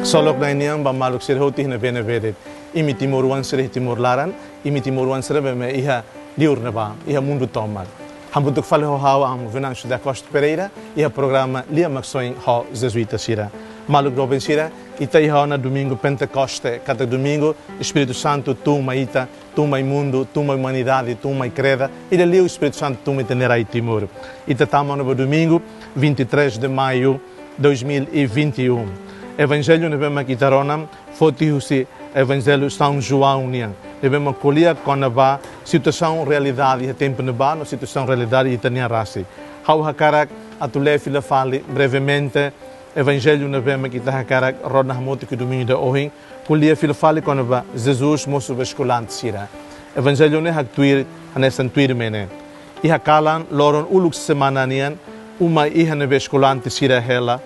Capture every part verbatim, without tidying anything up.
Ksolok Na'i nian ba maluk sira hotu iha ne'ebé-ne'ebé de'it. Imi timoroan sira iha Timor laran, imi timoroan sira be imi iha liur ne'ebá, iha mundu tomak. Hamutuk fali ho ha'u, Amu Venâncio da Costa Pereira, iha programa Lia Maksoin ho Jezuita sira. Maluk doben sira, ita iha ona Domingu Pentekoste, katak Domingu Espíritu Santu tun mai ita, tun mai mundu, tun mai umanidade, tun mai kreda, ida liu Espíritu Santu tun mai ita-nia rai Timor. Ita tama ona ba Domingu, vinte e três de maio, dois mil e vinte e um. Evanjellu ne'ebé mak ita rona, foti husi Evanjellu São João nian. Ne'ebé mak ko'alia kona-ba situasaun realidade iha tempu ne'ebá, no situasaun realidade ita-nia rasik. Ha'u hakarak atu lee fila fali brevemente Evanjellu ne'ebé mak ita hakarak rona hamutuk iha Domingu ida ohin, ko'alia fila fali kona-ba Jesus mosu ba eskolante sira. Evanjellu ne'e haktuir hanesan tuirmai ne'e. Iha kalan loron uluk semana nian, uma iha ne'ebé eskolante sira hela,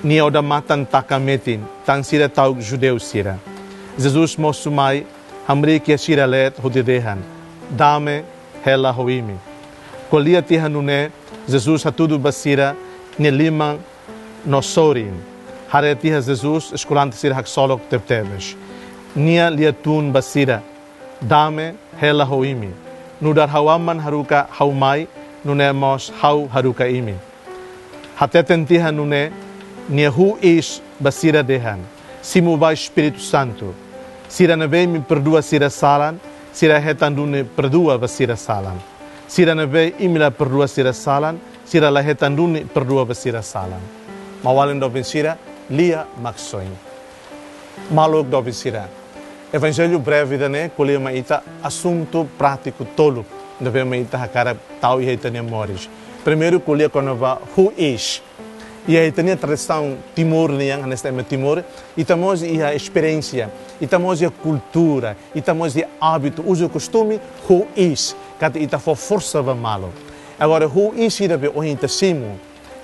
nia odamatan taka metin, tan sira ta'uk judeu sira. Jesus mosu mai, hamriik iha sira leet hodi dehan: Dame hela ho imi. Ko'alia tiha nune'e, Jesus hatudu ba sira nia liman no sorin. Haree tiha Jesus, eskolante sira haksolok tebetebes. Nia lia-tun ba sira: Dame hela ho imi. Nu'udar ha'u Aman haruka ha'u mai, nune'e mós ha'u haruka imi. Hateten tiha nune'e, nia hu'u iis ba sira dehan: Simu ba Espíritu Santu. Sira ne'ebé imi perdua sira salan, sira hetan duni perdua ba sira salan. Sira ne'ebé imi la perdua sira salan, sira la hetan duni perdua ba sira salan. Maun-alin doben sira, Lia Maksoin. Maluk doben sira, Evanjellu breve ida-ne'e ko'alia mai ita asuntu prátiku tolu ne'ebé mak ita hakarak tau iha ita-nia moris. Primeiru, ko'alia kona-ba hu'u iis. Iha ita-nia tradisaun Timor nian, hanesan ema Timor, ita mós iha esperiénsia, ita mós iha kultura, ita mós iha ábitu, uzu kostume, hu'u iis, katak ita fó forsa ba malu. Agora, hu'u iis ida be ohin ita simu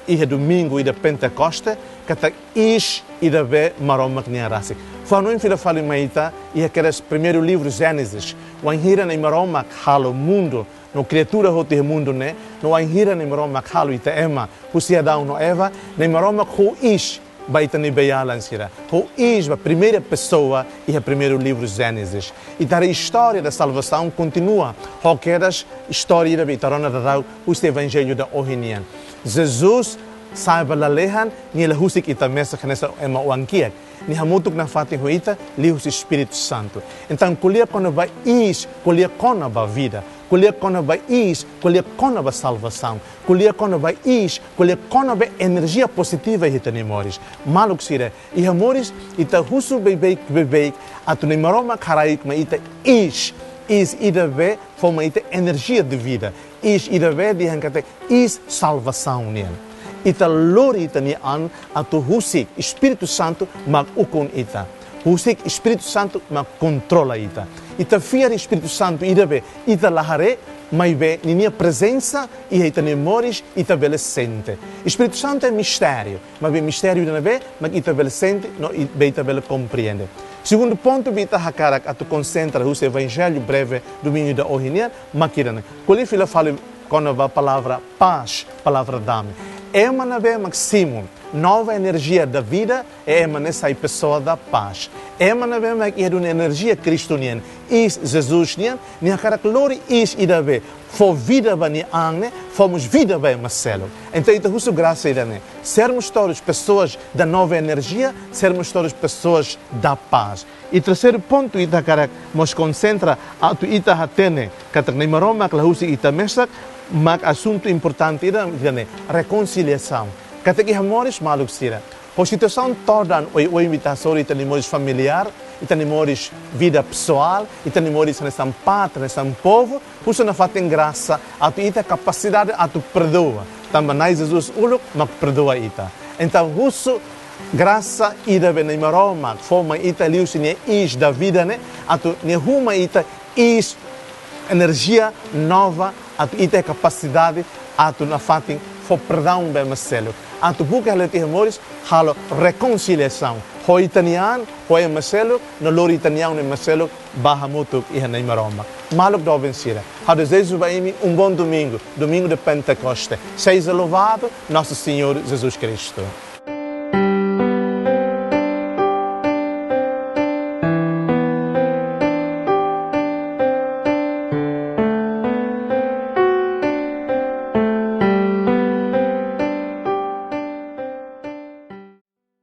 iha Domingu ida Pentekoste, katak iis ida be Maromak nia rasik. Fó hanoin fila fali mai ita iha kedas primeiru livru Génesis. Wainhira Na'i Maromak halo mundu, no kriatura hotu iha mundu ne'e, no wainhira Na'i Maromak halo ita ema, husi Adão no Eva, Na'i Maromak hu'u iis ba ita-nia bei'alan sira. Hu'u iis ba primeira pesoa iha primeiru livru Génesis. Ita haree istória da salvasaun kontinua ho kedas istória ida be ita rona daudaun husi Evanjellu ida ohin nian. Jesus sa'e ba lalehan, nia la husik ita mesak hanesan ema oan-kiak. Nia hamutuk nafatin ho ita liuhusi Espíritu Santu. Entaun, ko'alia kona-ba iis, ko'alia kona-ba vida. Ko'alia kona-ba iis, ko'alia kona-ba salvasaun. Ko'alia kona-ba iis, ko'alia kona-ba enerjia pozitiva iha ita-nia moris. Maluk sira, iha moris ita husu beibeik-beibeik atu Na'i Maromak haraik mai ita iis, iis ida be fó mai ita enerjia de vida, iis ida be dehan katak iis salvasaun nian. Ita lori ita-nia an atu husik Espíritu Santu mak ukun ita. Husik Espíritu Santu mak kontrola ita. Ita fiar Espíritu Santu ida be ita la haree, maibé ninia prezensa iha ita-nia moris ita bele sente. Espíritu Santu é mistériu, maibé mistériu ida ne'ebé mak ita bele sente no i-, be ita bele komprende. Segundu pontu be ita hakarak atu konsentra husi Evanjellu breve Domingu ida ohin nian, mak ida-ne'e. Ko'alia fila fali kona-ba palavra paz, palavra dame. Ema ne'ebé mak simu nova enerjia da vida, é ema ne'e sai pessoa da paz. Ema ne'ebé mak iha duni enerjia Kristu nian, iis Jesus nian, nia hakarak lori iis ida be fó vida ba nia an ne'e, fó mós vida ba ema seluk. Entaun, ita husu grasa ida-ne'e. Sermos todos pessoas da nova energia, sermos todos pessoas da paz. I terseiru pontu ita hakarak mós konsentra atu ita hatene katak Na'i Maromak la husik ita mesak, mak asuntu importante ida, ida-ne'e, rekonsiliasaun. Katak iha moris, maluk sira, ho situasaun todan oioin be ita hasoru iha ita-nia moris familiár, ita-nia moris vida pesoál, ita-nia moris hanesan pátria, hanesan povu, husu nafatin grasa atu ita kapasidade atu perdua. Tanba Na'i Jesus uluk mak perdua ita. Entaun, husu grasa ida be Na'i Maromak fó mai ita liuhusi nia iis da vida ne'e, atu nia fó mai ita iis enerjia nova, atu ita kapasidade atu nafatin fó perdaun ba ema seluk. Atu buka hela ita-nia moris, halo rekonsiliasaun ho ita-nia an, ho ema seluk, no lori ita-nia an no ema seluk ba hamutuk iha Na'i Maromak. Maluk doben sira, ha'u dezeja ba imi um bom domingo, domingo de Pentecoste. Seja louvado nosso Senhor Jesus Cristo.